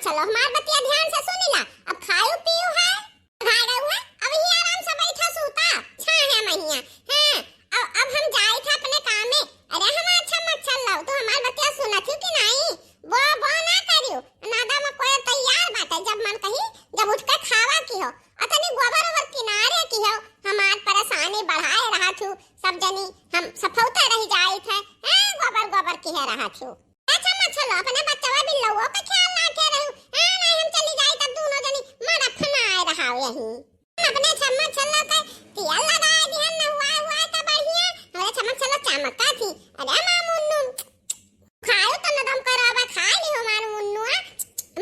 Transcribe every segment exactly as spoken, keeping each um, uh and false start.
चलो, हमार बतिया ध्यान से सुनी ला। अब खायू पीयू है, भागऊ है, अब ही आराम से बैठा सूता, छाहे महिया। हाँ, अब, अब हम जाई था अपने काम में। अरे हमार छम्मक छल्लव, तू हमार बतिया सुनत ही कि नहीं? बो, बो ना करियो, नादा में कोई तैयार बाटे, जब मन कही, जब उठ के खावा की हो। अतनी गोबर ओबर किनारे की हो, हमार परेशानी बढ़ाए रहा थू, सब जनी हम सफौता रह जाई थे, हैं, गोबर गोबर की है रहा थू। अच्छा मत चलो, अपने बच्चवा बिल्लवा पे ख्याल रखे रहू। हाँ, नहीं हम चली जाई तब दोनों जनी मारा फनाए रहा यही। अपने छम्मा छल्ला के तेल लगाए दिहन, नहुआ हुआ त बढ़िया। हमरे छम्मा छल्ला चमका थी। अरे माँ मुन्नू, खायो त नदम करो, अब खा ली हो मार मुन्नू, आ?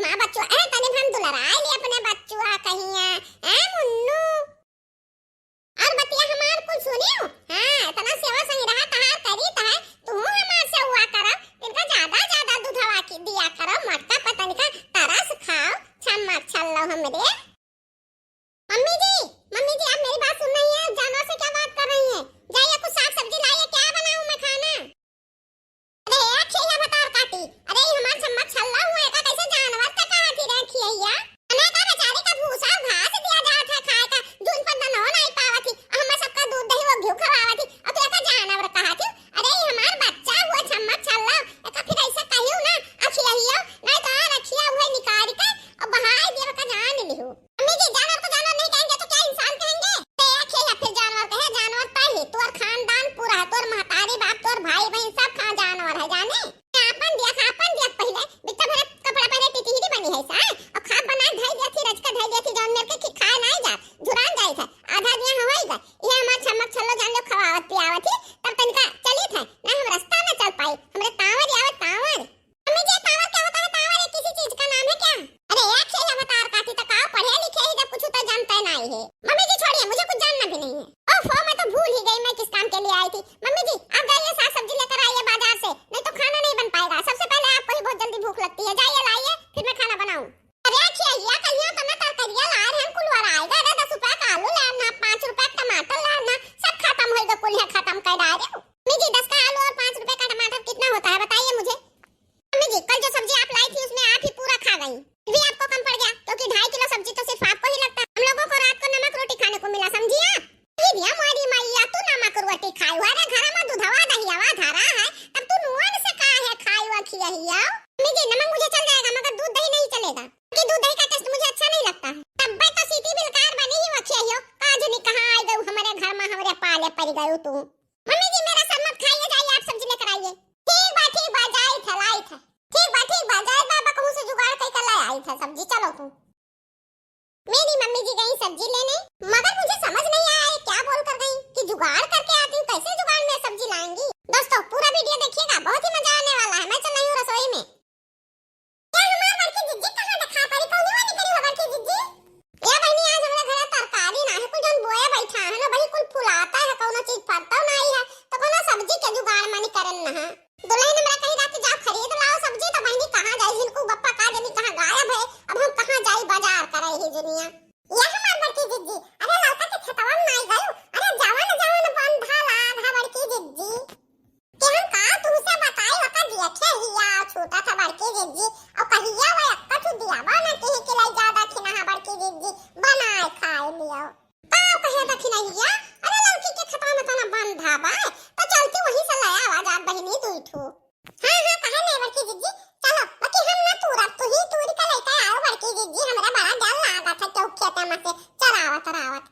माँ बच्चवा, अरे तनी हम दुलराए ली अपने बच्चवा कहिया, ए मुन्नू। और बतिया हमार कुल सुनियो। हाँ, इतना सेवा सही रहा तहार करी तहार, तू हमार सेवा करा। इनका ज्यादा ज्यादा दूधवा की दिया करो, मोटका पतन का तरस खाओ, छम्मा छल्लो हमरे। मम्मी जी, मम्मी जी, आप मेरी बात सुन रही हैं? जानवर से क्या बात कर रही हैं? जाइए कुछ साग सब्जी लाइए, क्या बनाऊं मैं खाना? अरे ए खिया भतार काटी, अरे ई हमार छम्मा छल्ला हुआ है का, कैसे जानवर से कहा थी रे खिया? अने का बेचारी का भूसा घास दिया जात है खाए का, जून पर दनो नहीं पावत थी, और हमें सबका दूध दही वो घिउ खवावत थी, और तू एका जानवर कहा थी? अरे ई हमार बच्चा हुआ छम्मा छल्ला, एका फिर ऐसा कहियो ना, अखिया हियो, नहीं तो आ रखिया हुए निकाल के, और बहाई दिया का जान लिहो। मम्मी जी, जानवर को जानवर नहीं कहेंगे तो क्या इंसान कहेंगे? ए, अखे या फिर जानवर कहे, जानवर तय ही, तोर खानदान पूरा है, तोर महतारी बाप, तोर भाई बहन सब खा जानवर है, जाने? आपन दिया, आपन दिया पहिले, बित्ता भरे कपड़ा पहने टिटहिरी बनी है सा, और खाप बनाए धई दिया थी, रच के धई दिया थी, जौन मेर के खी-, खाए नाई जात, झुरान जाई था, आधा दिया होई गा, ये हमार छमक छल्लो जान लो खवावत पियावत ही, तब तनिका चली था, ना हम रास्ता ना चल पाई, हमरे तावर आवत तावर। मम्मी जी, तावर क्या होता है? तावर एक किसी चीज का नाम है क्या? अरे, एक ही अवतार काटी तो का पढ़े लिखे ही जब कुछ तो जानते नहीं है। मम्मी जी, छोड़िए, मुझे कुछ जानना भी नहीं है। ओफो, मैं तो भूल ही गई मैं किस काम के लिए आई थी। मम्मी जी, आप जाइए साग सब्जी लेकर आइए बाजार से, नहीं तो खाना नहीं बन पाएगा। सबसे पहले आपको ही बहुत जल्दी भूख लगती है। जाइए लाइए, फिर मैं खाना बनाऊं। अरे खिया, कहिया तो मैं तरकरिया ला रहे हैं, कुलवर आएगा। अरे दस रुपया का आलू लाना, पाँच रुपया का टमाटर लाना, सब खत्म होइगा, कुल यहाँ खत्म कर डाले हो। मम्मी जी, दस का आलू और पाँच रुपए का टमाटर कितना होता है, बताइए मुझे। मम्मी जी, कल जो सब्जी आप लाई थी, उसमें आप ही पूरा खा गई, फिर भी आपको कम पड़ गया, क्योंकि ढाई किलो सब्जी तो सिर्फ आपको ही लगता है। हम लोगों को रात को नमक रोटी खाने को मिला, समझी आप? अरे दिया मोरी मैया, तू नमक रोटी खाई हुआ रे, घर में दूधवा दहियावा धरा है, तब तू नुआन से काहे खाई हुआ खिया हिया? मम्मी जी, नमक मुझे चल जाएगा, मगर दूध दही नहीं चलेगा, क्योंकि दूध दही का टेस्ट मुझे अच्छा नहीं लगता है। तब तो सीटी बिलकार बनी ही वखिया हियो, का जनी कहाँ आई गई हमारे घर में, हमारे पाले पड़ गई तू। मम्मी जी, मेरा सर मत खाइए, जाइए आप सब्जी लेकर आइए। ठीक बा, ठीक बा, जाई था, लाई था। ठीक बा, ठीक बा, जाई बाबा कहूँ से जुगाड़ कई कर लाई आई था सब्जी, चलो तू। मेरी मम्मी जी गई सब्जी लेने, मगर मुझे समझ नहीं आया ये क्या बोल कर गई कि जुगाड़ करके आती हूँ, कैसे जुगाड़ में सब्जी लाएंगी। दोस्तों, पूरा वीडियो देखिएगा, बहुत ही मजा आने वाला है। मैं चल रही हूँ रसोई में। क्या हमार बड़की जिज्जी कहाँ देखा पड़ी? कौनी वाली करी हो बड़की जिज्जी? ए बहिनी, आज हमरे घरे तरकारी ना है, कुल जौन बोए बैठा है ना, वही कुल फुलाता है, कौनो चीज फरता नहीं है, तो कौनो सब्जी के जुगाड़ मनी करन ना है। दुल्हन हमरा कही रात जाओ खरीद लाओ सब्जी, तो बहिनी कहाँ जाई, जिनको बप्पा का जनी कहाँ गायब है, अब हम कहाँ जाई बाजार करे ही दुनिया। या हमार बड़की जिज्जी, अरे ललका के खेतवा में नाई गयो, अरे जवन जवन बंधा लाग है बड़की जिज्जी। कि हम का तुमसे बताई, ओकर देखे हिया छूटा था बड़की जिज्जी, और कहिया वो एक्का ठू दियावा ना कहे कि लाई ज्यादा खिना है बड़की जिज्जी, बनाए खाए लियो। का कहे दखिना हिया, अरे लड़की के खतवा में तना बंधा बा, तो चलती वहीं से ले आवा जात बहिनी दुई ठू। हाँ, हाँ, कहे नहीं बड़की जिज्जी, चलो, बाकी हम ना तूरब, तू ही तूर के लेके आओ बड़की जिज्जी, हमरा बड़ा डर लागत है, क्यों खेते में से चरावत, चरावत।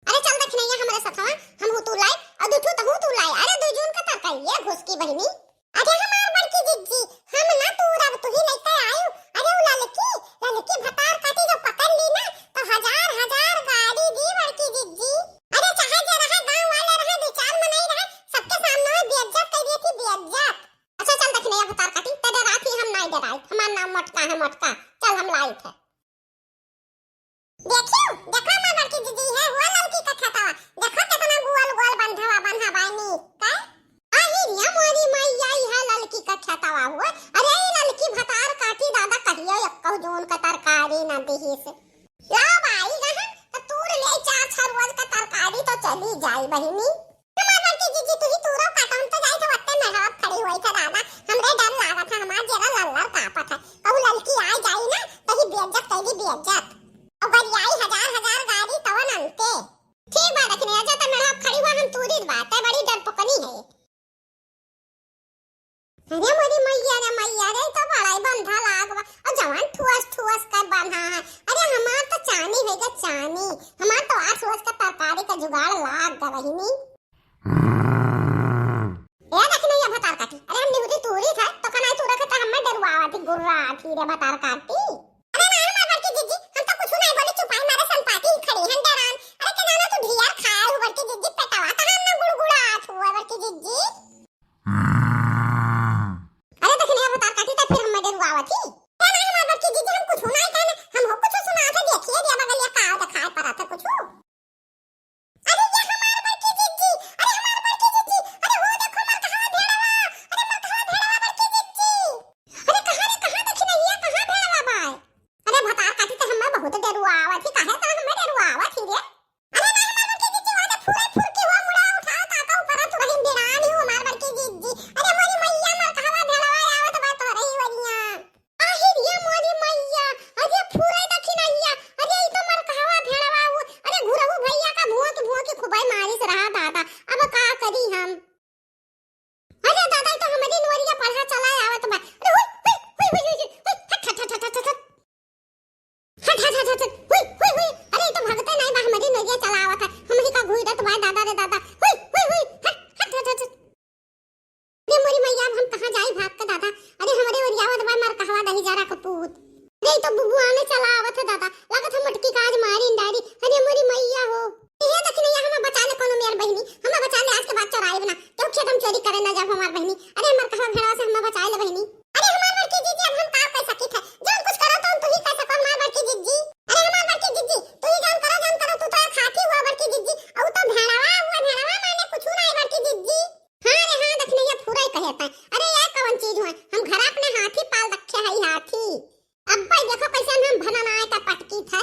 अरे चल दखिनैया हमरे सथवा, हम हूँ तू लाई, और दू ठू तहूँ तू लाई। अरे दू जून का तरकारी ये घुस की बहिनी। अरे हमार बड़की जिज्जी, हम ना तूरब, तू ही लेके आयु। अरे उ ललकी, ललकी भतार काटी जो पकड़ ली ना, तो हजार हजार गाड़ी दी बड़की जिज्जी। अरे चाहे जे रहे, गाँव वाले रहे, दो चार मनई रहे, सबके सामने में बेइज्जत कर दी थी, बेइज्जत। अच्छा चल दखिनैया भतार काटी, ते डरात ही हम नाई डराई, हमार नाम मोटका है मोटका, चल हम लाई थे। देखियो, देखो हमार बड़की दीदी है, हुआ ललकी का खेतवा, देखो कितना गोल गोल बंधवा बंधा बाई नीक का। अरे रे मोरी मैया, ई है ललकी का खेतवा हुआ। अरे ई ललकी भतार काटी दादा कहियो एक्को जून का तरकारी ना दिहिस। ला बाई रहन, तो तूर ले चार छह रोज का तरकारी तो चली जाई बहिनी। हमार बड़की जिज्जी, तू ही तूरो काटो, हम तो जाई थे वत्ते मेहराब खड़ी हुई थे दादा, हमरे डर लागत है, हमार जेरा लल्लर कापत है, कहूँ ललकी आ जाई ना, तो ही भतार काटी। अरे नाहीं हमार बड़की जिज्जी, हम तो कुछु नाहीं बोली, चुपाई मारे सनपाती ही खड़ी हन डेरान। अरे के जाना तू ढियर खाए हो बड़की जिज्जी, पेटवा तो हम ना गुड़गुड़ात हुआ बड़की जिज्जी। अरे देखने भतार काटी तो फिर हम डेरुआवत ही। अरे नाहीं हमार बड़की जिज्जी, हम कुछु नाहीं कहने, हम हो कुछु सुनात है, देखिए दिया बगलिया का देखाए परत है कुछु। अरे ये हमार बड़की जिज्जी, अरे हमार बड़की जिज्जी, अरे वो देखो मरकहवा भेड़वा, अरे मरकहवा भेड़वा बड़की जिज्जी। अरे कहाँ रे, कहाँ दखिनहिया, कहाँ भेड़वा बाय? अरे भतार काटी तो हमें बहुत डेरुआवत ही, काहे तो हमें डेरुआवत ही रे? अरे नाहीं हमार बड़की जिज्जी, वो तो फुरे फुरकी हो मुड़ा उठा ताका ऊपर तू रही बिरान ही हमार बड़की जिज्जी। अरे मोरी मैया मरकहवा भेड़वा आवत बा तो रही वरिया। आहिर ये मोरी मैया, अरे फुरे दखिनहिया, अरे ई तो मरकहवा भेड़वा उ, अरे घुरहु भैया का भोंक भोंक खूबे मारिस रहा दादा, अब का करी हम? अरे दादा ई तो हमरी नोरिया पढ़ा चला आवत बा। अरे हुई, हुई, हुई, हुई, हुई, हुई, हट, हट, हट, हट, हट, हट। हट, हट, हट, हट, हट, हुई, हुई, हुई, अरे ई तो भगते नाहीं बा, हमरी नोरिया चला आवत है, हमरी का घुइरत बा दादा रे दादा, हुई, हुई, हुई, हट, हट, हट, हट, हट। अरे मोरी मैया, अब हम कहाँ जाई भाग के दादा? अरे हमरे ओरियावत बा मरकहवा दही जरा के पूत। अरे ई तो बुबुआ में चला आवत है दादा, लागत है मटकी का आज मारी डारी। अरे मोरी मैया हो, ये दखिनहिया हमें बचा ले कोनो मेर बहिनी, हमें बचा ले, आज के बाद चोराइब ना, केहू खेत में चोरी करे ना जाब हमार बहिनी। अरे मरकहवा भेड़वा से हमें बचा ले बहिनी। अरे हमार बड़की जिज्जी, अब हम का कर सकित है, जौन कुछ करो तो तू ही कर सको हमार बड़की जिज्जी। अरे हमार बड़की जिज्जी, तू ही जौन करो, जौन करो, तू तो एक हाथी हुआ बड़की जिज्जी, और तो भेड़वा हुआ, भेड़वा माने कुछ ना है बड़की जिज्जी। हाँ रे हाँ, दखिनहिया फुरे कहे ता। अरे ये कौन चीज हुआ? हम घर अपने हाथी पाल रखे हई, हाथी। अब भाई देखो कैसे हम भनन आए का पटकी था।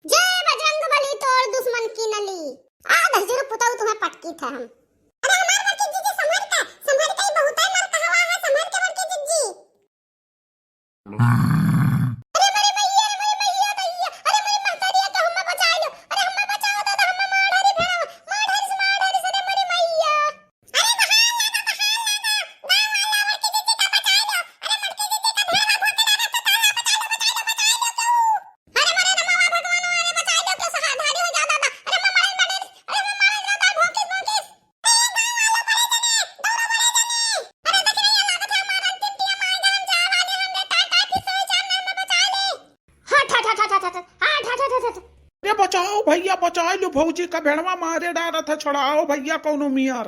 जय बजरंग बली तोड़ दुश्मन की नली। आ दस जरो पुताऊ तुम्हें पटकी था हम। अरे हमार बड़की जिज्जी संभर के, संभर के ही बहुत है मरकहवा है, संभर के बड़की जिज्जी। अरे मोरी मैया, अरे मोरी मैया दैया, अरे मोरी महतारिया के हम्मा बचाइ लो, अरे हम्मा बचाओ दादा, हम्मा मार डारी भेड़वा, मार डारी से मार डारी से, अरे मोरी मैया। अरे बहार लागा, बहार लागा, गाँव वाला बड़की जिज्जी का बचाइ लो, अरे बड़की जिज्जी का भेड़वा भोंके लागा तो ताला बचाइ लो, बचाइ लो, बचाइ लो क्यों? अरे मोरे रमवा भगवान, अरे बचाइ लो क्यों, सहाधारी हो जा दादा, अरे हम्मा मार डारी, अरे हम्मा मार डारी दादा, भोंकिस, भोंकिस। हट, हट, हट, हट, हट। अरे बचाओ भैया, बचाइ लो, भौजी का भेड़वा मारे डारत है, छोड़ाओ भैया कौनो मियर।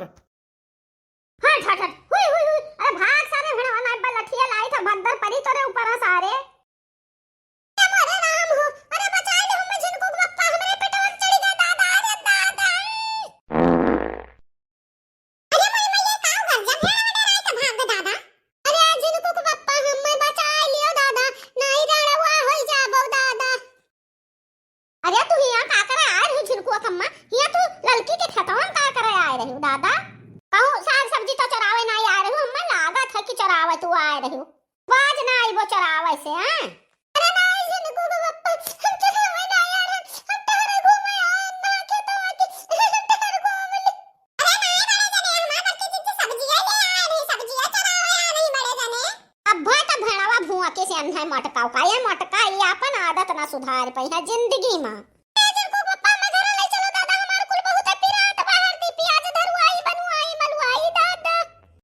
हट, हट, हट। हुई, हुई, हुई। अरे भाग सारे भेड़वा, ना बलठिया लाई था, भद्दर परी तोरे ऊपर है सारे। अरे मोरे राम हो, अरे बचाइ ले हमें झिनकू के बप्पा, हमरे पेटवा में चढ़ि गया दादा, अरे दादा। अरे मोरे मैया, काऊ घर जा, भेड़ में डराइ के भाग गए दादा। अरे झिनकू के बप्पा, हमें बचाइ लियो दादा, नाहीं रणवा होइ जाबो दादा। अरे तू हियाँ का करे आए रही झिनकुआ कम्मा? हियाँ तू ललकी के खेतवन का करे आए रही दादा? कहूँ साग सब्जी तो चरावे नाहीं आए रही, हमें लागत है कि चरावे तू आए रही। बाज ना आइबो चरावे से, हाँ? अरे नाहीं झिनकू के बप्पा, हम चरावे ना आए रहे, हम टहरे घूमे आए, ना खेतवा के, हम टहरे घूम ले। अरे नाहीं बड़े जने, हमार बड़की जिज्जी सब्जिया ले आए रही, सब्जिया चरावे आए रही बड़े जने। अब्बा त भेड़वा भुआके से अन्है मटकाउ का, ये मटका, ये आपन आदत ना सुधार पइहैं जिंदगी मा। ए झिनकू के बप्पा, हमें घरे लइ चलो दादा, हमार कुल बहुत पिरात बा, हरदी पियाज धरुआई, बनुआई, मलुआई दादा।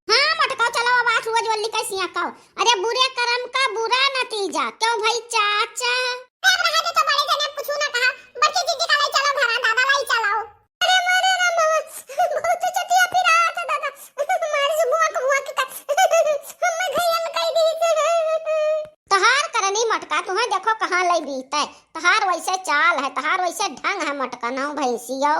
हाँ, मटकाउ चलो, अब आठ बजे वल्ली कैसिया काओ। अरे बुरे करम का बुरा नतीजा, क्यों भाई चाचा? अब रहे दे तो बड़े जने, अब कुछ ना कहा, बड़की जिज्जी का लइ चलो घरा दादा, लइ चलो। अरे मोरे रामा, बहुत चटिया पिरात दादा, मारिस भुआक भुआक का, हमें घायल कइ दी। तोहार करनी मटका, तुहैं देखो कहाँ लइ बीतै। तोहार वइसे चाल है, तोहार वइसे ढंग है मटका, नाउ भैंसियो।